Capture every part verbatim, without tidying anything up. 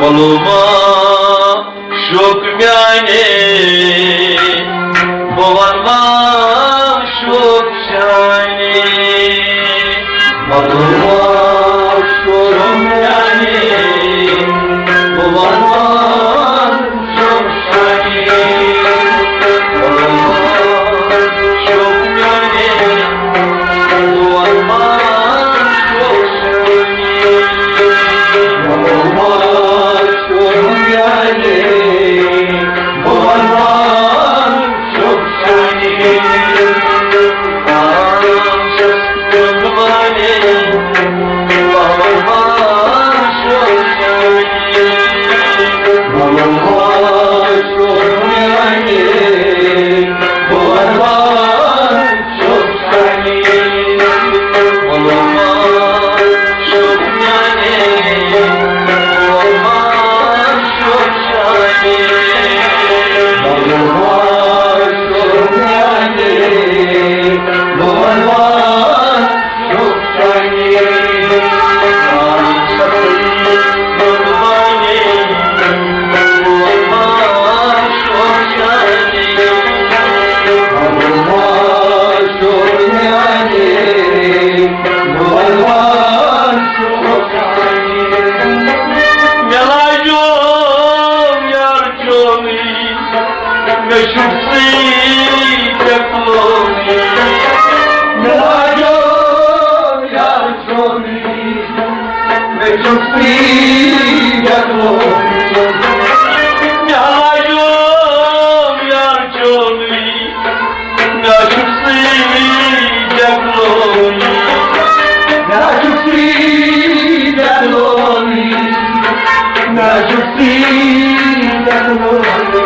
وَلُما شوق میٛانہِ، بہٕ وَنہٕ ما شوق چانہِ۔ وَلُما شوق میٛانہِ، بہٕ وَنہٕ ما شوق چانہِ۔ وَلُما شوق میٛانہِ، بہٕ وَنہٕ ما شوق چانہِ۔ وَلُما شوق میٛانہِ، بہٕ وَنہٕ ما شوق چانہِ۔ آ، شوق میٛانہِ، بہٕ وَنہٕ ما شوق چانہِ۔ وَلُما شوق میٛانہِ، بہٕ وَنہٕ ما مےٚ لاجوم یار چونٕے، مےٚ چھُکھ ژٕے ژےٚ کُلومٕے۔ مےٚ لاجوم یار چونٕے، مےٚ چھُکھ ژٕے ژےٚ کُلومٕے۔ مےٚ لاجوم یار چونٕے، مےٚ چھُکھ ژٕے ژےٚ کُلومٕے۔ مےٚ چھُکھ ژٕے ژےٚ کُلومٕے۔ مےٚ چھُکھ ژٕے ژےٚ کُلومٕے۔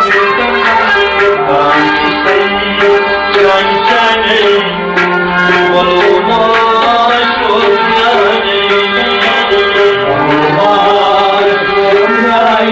بہٕ چھُس ژےٚ چانہِ چانے، وَلُما شوق میٛانہِ۔ وَلُما شوق میٛانہِ۔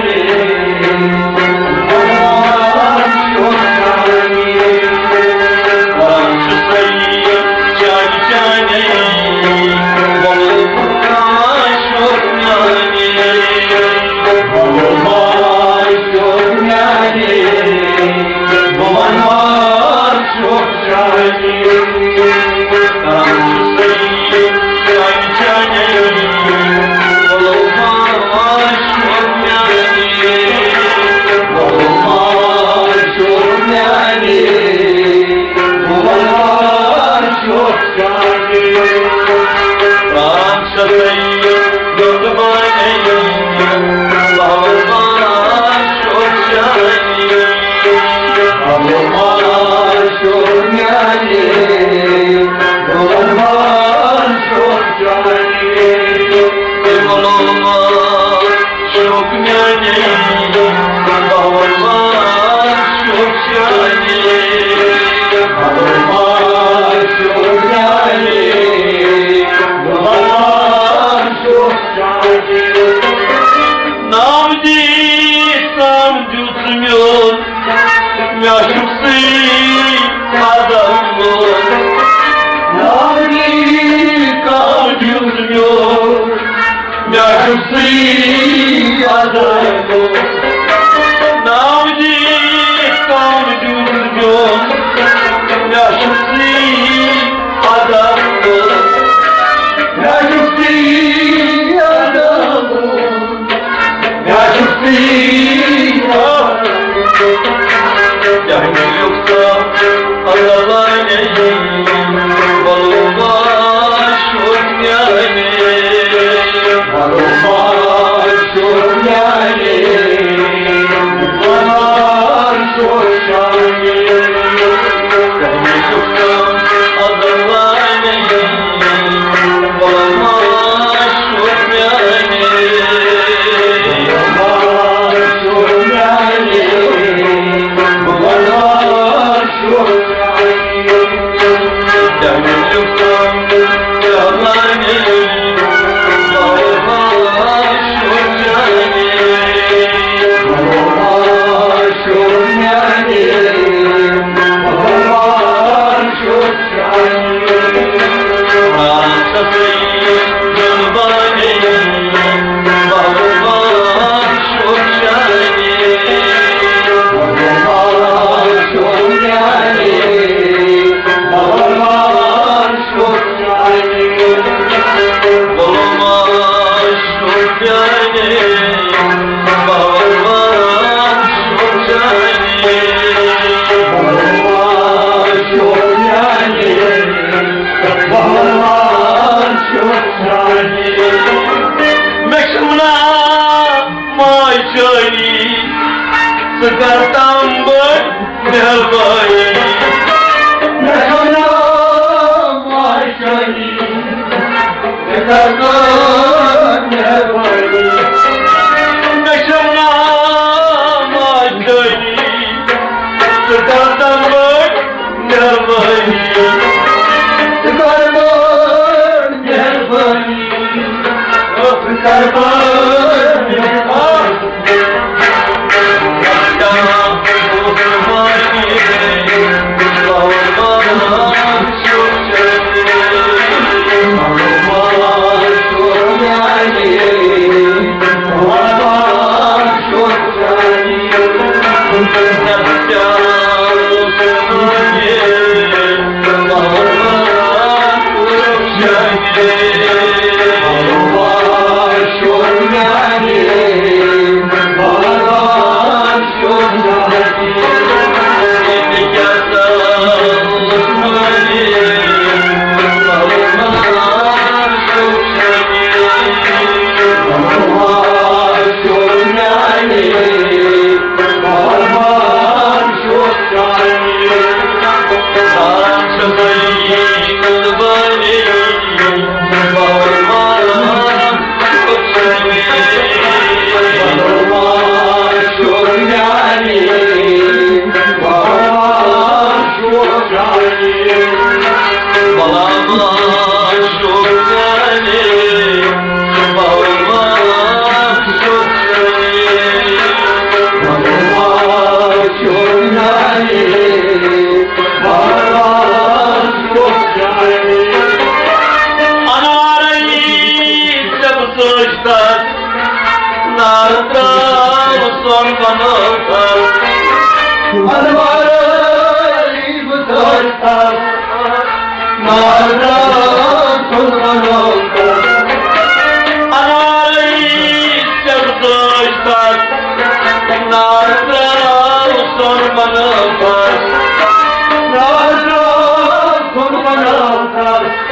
شوق میٛانہِ، بہٕ وَنہٕ ما شوق چانہِ۔ بہٕ وَنہٕ ما شوق میٛانہِ، بہٕ وَنہٕ ما شوق چانہِ۔ نام دی، نام دیُت میون، مےٚ چھُکھ ژٕے عزت لوگ۔ نام دی، نام دیُت میون، مےٚ چھُکھ ژٕے عزت لوگ۔ نام دی، نام دیُت میون، مےٚ چھُکھ ژٕے عزت لوگ۔ مےٚ چھُکھ ژٕے عزت لوگ۔ کر تام بٔڑ مہربٲنی۔ مےٚ چھُ ناو ماشٲنی، ژٕ کر کٲم مہربٲنی۔ مےٚ چھُ ناو ماشٲنی، ژٕ کر تام بٔڑ مہربٲنی۔ ژٕ کر بٔڑ مہربٲنی۔ ژٕ کر بٔڑ مہربٲنی۔ انارے سبزٲج تس، نار ترٛاو سۄن بنٲو تس۔ انارے سبزٲج تس، نار ترٛاو سۄن بنٲو تس۔ انارے سبزٲج تس، نار ترٛاو سۄن بنٲو تس۔ نار ترٛاو سۄن بنٲو تس۔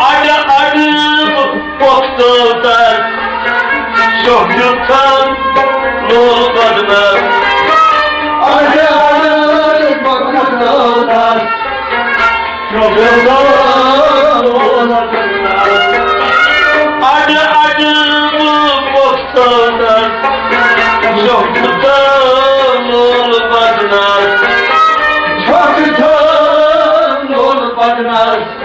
اڈٕ اڈٕ پۄختو تس، شوخیُک تھل لول بدنس۔ اڈٕ اڈٕ پۄختو تس، شوخیُک تھل لول بدنس۔ اڈٕ اڈٕ پۄختو تس، شوخیُک تھل لول بدنس۔ شوخیُک تھل لول بدنس۔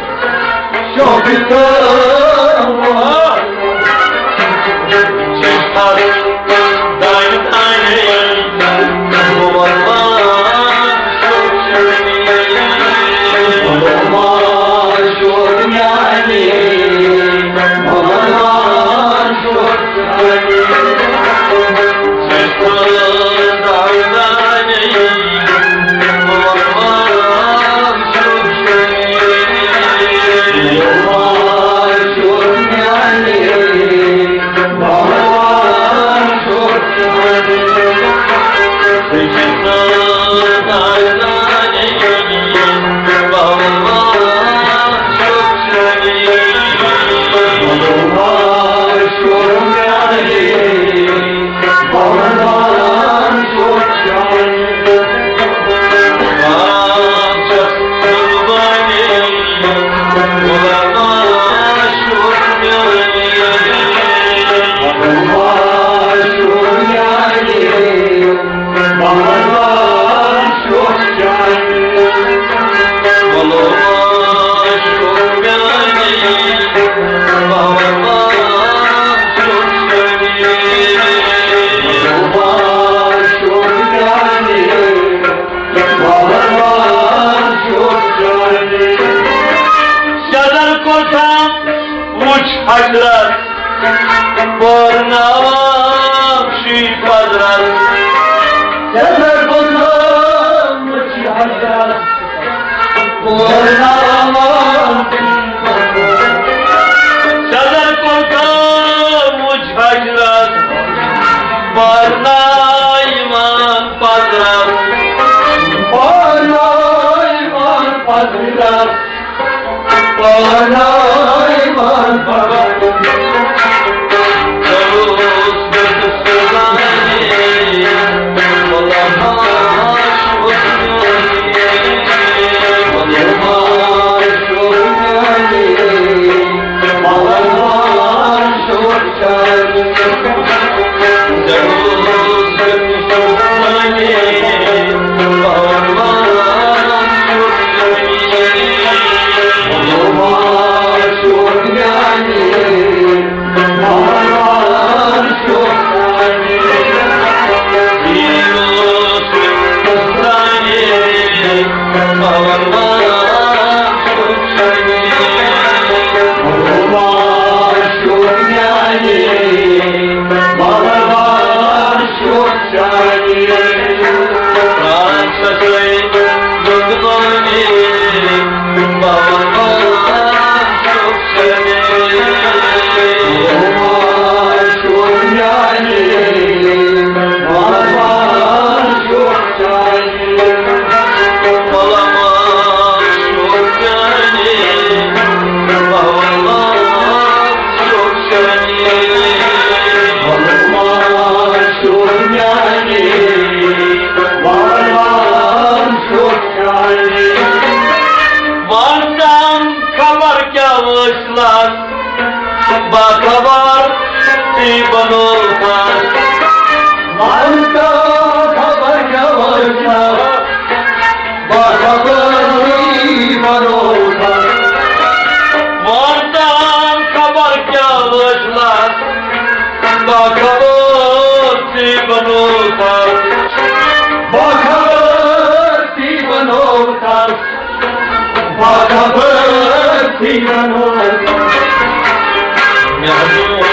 آواز شیخ حضرت، سیدر بزرگ مجھ حضرت، پورناوان سیدر بزرگ مجھ حضرت، پورناوان پزرت، پورناوان پزرت۔ وَنتَن خبر کیٛاہ ٲسۍ لَس، باخبر تی بنووتھس۔ وَنتَن خبر کیٛاہ ٲسۍ لَس، باخبر تی بنووتھس۔ وَنتَن خبر کیٛاہ ٲسۍ لَس، باخبر تی بنووتھس۔ باخبر تی بنووتھس۔ باخبر تی بنووتھس۔ مےٚ ہسا